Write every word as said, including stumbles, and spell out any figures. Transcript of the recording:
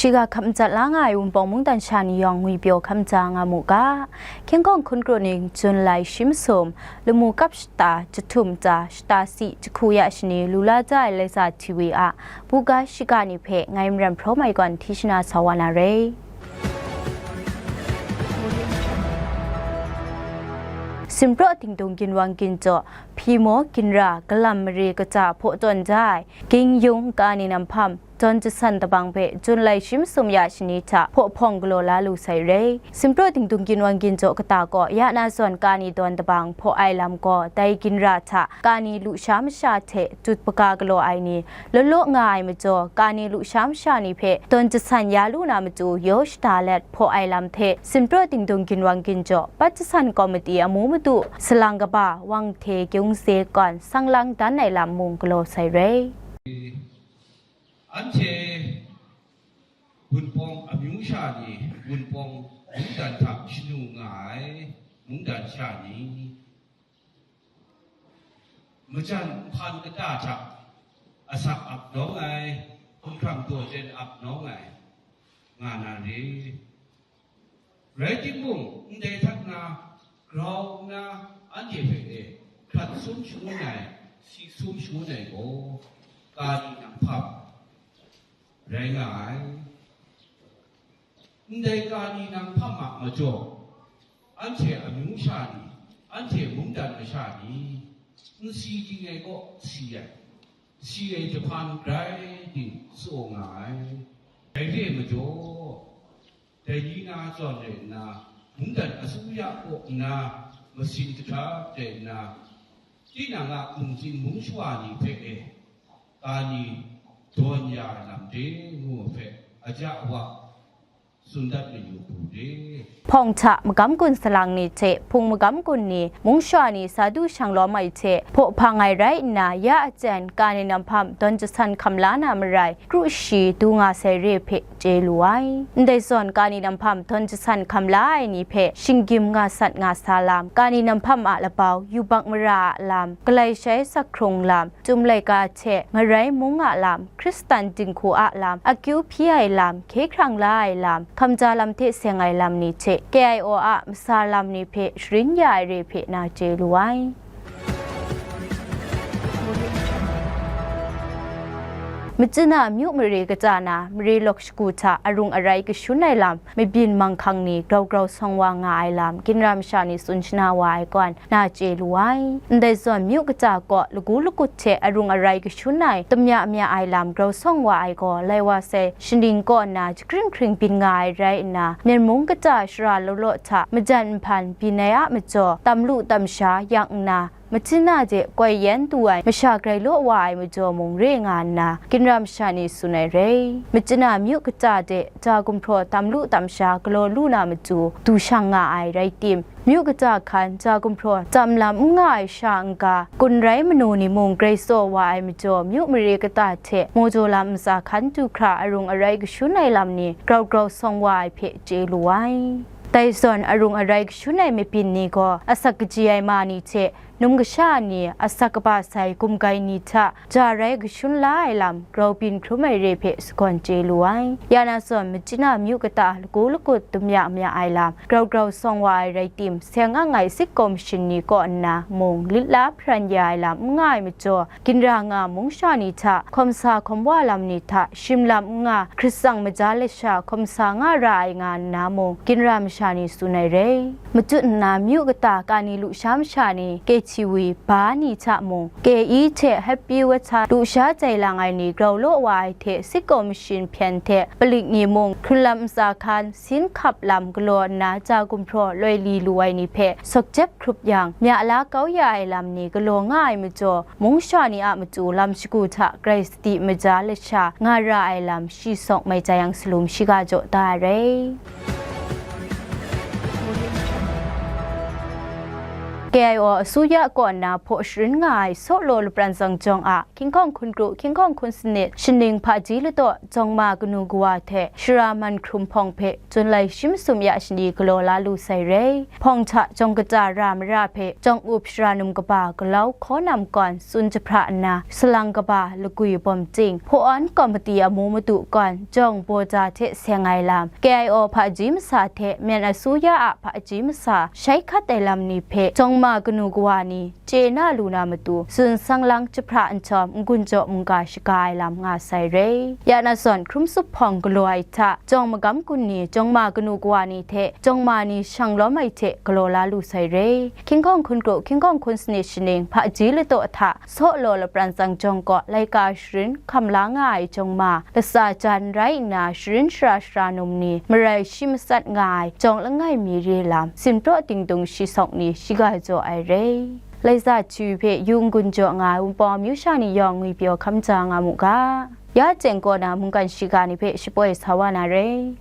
Shiga hkap madat la nga ai Wunpawng mungdan sha ni yawng ngwipyaw hkap maja nga mu ga. Hkying hkawng hkun kru ning Jun lai shi masum, lamu kap shata, jahtum ja, shata si, jahku ya shani, lu la ja ai Laiza T V a buga shiga ni hpe ngai Maram Hpraw Mai Gawn hti shana sa wa na re. Sinpraw Dingdung ginwang ginjaw, hpyi maw ginra, galam mare kaja hpaw tawn ja ai, Ging Yung Kani Nam Hpam, Dawn Jasan Dabang hpe Jun lai shi masum ya shani hta hpaw hpawng galaw la lu sai re. Sinpraw Dingdung ginwang ginjaw kata kaw ya na zawn kani dawn dabang hpaw ai lam gaw dai ginra hta kani lusha masha hte tut paga galaw ai ni law law nga ai majaw, kani lusha masha ni hpe dawn jasan ya lu na matu yaw shada let hpaw ai lam hte Sinpraw Dingdung ginwang ginjaw pat jasan kawmiti amu madu salang kaba Wang Hte Gyung Ze Kawn sang lang dan ai lam mung galaw sai re. Anhte Wunpawng amyu sha ni, Wunpawng mungdan hta shanu nga ai mungdan sha ni, majan hpan kata hta asak ap nawng ai, hkumhkrang daw jen ap nawng ai, nga na re. Rai timung, ndai htak na grau nna anhte hpe e hkrat sum shangun ai, si sum shangun ai gaw, kani Nam Hpam rai nga ai. Ndai kani Nam Hpam a majaw, anhte amyu sha ni, anhte mungdan masha ni, n si ting ai kaw si ai, si ai jahpan grai ting tsaw nga ai. Dai re ai majaw, dai ni na zawn rai nna, mungdan asuya kaw nna, masin jahkra rai nna, tinang a mungzin mung shawa ni hpe e, kani dawn ya ai lam de ngu ai hpe, aja wa tsun dat mayu hku de. Hpawng hta magam gun salang ni hte hpung magam gun ni, mung shawa ni sa du shang lawm ai hte hpaw hpang ai rai nna, ya aten kani Nam Hpam dawn jasan hkam la na marai, kru shi du nga sai re hpe chye lu ai. Ndai zawn kani Nam Hpam dawn jasan hkam la ai ni hpe shinggyim nga sat nga sa lam, kani Nam Hpam a labau yubak mara a lam, galai shai sak hkrung lam, Chyum laika hte Ngarai mung a lam, Hkristan dinghku a lam, akyu hpyi ai lam, hkye hkrang la ai lam, hkamja lam hte seng ai lam ni hte K I O a masa lam ni hpe sharin ya ai re hpe na chye lu ai. Machyin a myu mare kata na, mare lawk shagu hta arung arai kashun ai lam, mabyin manghkang ni grau grau sawng wa nga ai lam, ginra masha ni tsun shana wa ai kawn, na chye lu ai. Ndai zawn myu kata kaw lagu lagut hte arung arai kashun ai, damya mya ai lam grau sawng wa ai gaw, lai wa sai shaning kaw nna jahkring hkring byin nga ai rai nna, Myen mung kata shara law law hta majan nhpan byin ai a majaw, tam lu tam sha yang nna, machyin a de koi yan du ai masha grai law wa ai majaw mung re nga nna, ginra masha ni tsun ai rai. Machyin a myu kata de ja gumhpraw tam lu tam sha galaw lu na matu du shang nga ai rai tim, myu kata hkan ja gumhpraw tam lam n nga ai sha n-ga, gun rai manu ni mung grai tsaw wa ai majaw, myu mare kata hte majaw lam ntsa hkan du hkra arung arai kashun ai lam ni grau grau sawng wa ai hpe chye lu ai. Dai zawn arung arai kashun ai mabyin ni gaw asak kaji ai ma ni hte, num kasha ni, asak kaba sai gumgai ni hta ja rai kashun la ai lam, grau byin hkrum ai re hpe sagawn chye lu ai. Ya na zawn, machyin a myu kata lagu lagut damya mya ai lam, grau grau sawng wa ai rai tim, seng ang ai sit kaw mashin ni kaw nna mung, lit la hparan ya ai lam n nga ai majaw, ginra nga mung sha ni hta, hkawm sa hkawm wa lam ni hta, shim lam n nga, hkrit tsang maja lasha hkawm sa nga ra ai nga nna mung, ginra masha ni tsun ai rai. Matut nna myu kata kani lusha masha ni, K T V ba ni hta mung, K E hte Happy Wata lusha jai lang ai ni grau law wa ai hte, sit kaw mashin hpyen hte palik ni mung, hkrun lam ntsa hkan, sin hkap lam galaw nna ja gumhpraw loi li lu ai ni hpe sawk jep hkrup yang, mya la kau ya ai lam ni galaw nga ai majaw, mung sha ni a matu lam shagu hta grai sadi maja lasha nga ra ai lam shi sawk mai ja yang salum shiga jaw da ai rai. K I O အစိုးရကော်နၢ ဖော်ရှင်းငါး ဆော့လော်လပရန်ဆောင်ကြောင်း အ King Kong Khun Kru, King Kong Khun Snit, Shaning Phaji Lataw, Jongma Kanu Kawa hte Shara Man Hkrum Hpawng hpe Jun lai shi masum ya shani galaw la lu sai re. Hpawng hta jawng kata ra mara hpe jawng up shara num kaba galau hkaw nam kawn tsun jahpra nna, salang kaba lagwi bawm ting, hpaw an kawmati amu madu kawn jawng baw ja hte seng ai lam, K I O hpaji masa hte Myen a su ya a hpaji masa shai hkat ai lam ni hpe jawng ma kanu kawa ni chye na lu na matu, tsun sang lang jahpra nhtawm n-gun jaw mungga shaga ai lam nga sai re. Ya na zawn hkrum sup hpawng galaw ai hta, jawng magam gun ni, jawng ma kanu kawa ni hte jawng ma ni shang lawm ai hte galaw la lu sai re. Hkying hkawng hkun kru, hkying hkawng hkun sanit shaning, hpaji lataw hta, saw law lapran tsang jawng kaw, laika sharin hkam la nga ai jawng ma, latsa jan rai nna, sharin shara shara num ni, marai shi matsat nga ai jawng langai mi re lam, sinpraw dingdung shi sawk ni shiga jaw ai re. Laiza htu hpe yu n-gun jaw nga ai Wunpawng amyu sha ni yawng ngwipyaw hkam ja nga mu ga. Ya chyeng kaw na mungkan shiga ni hpe shapoi sa wa na re.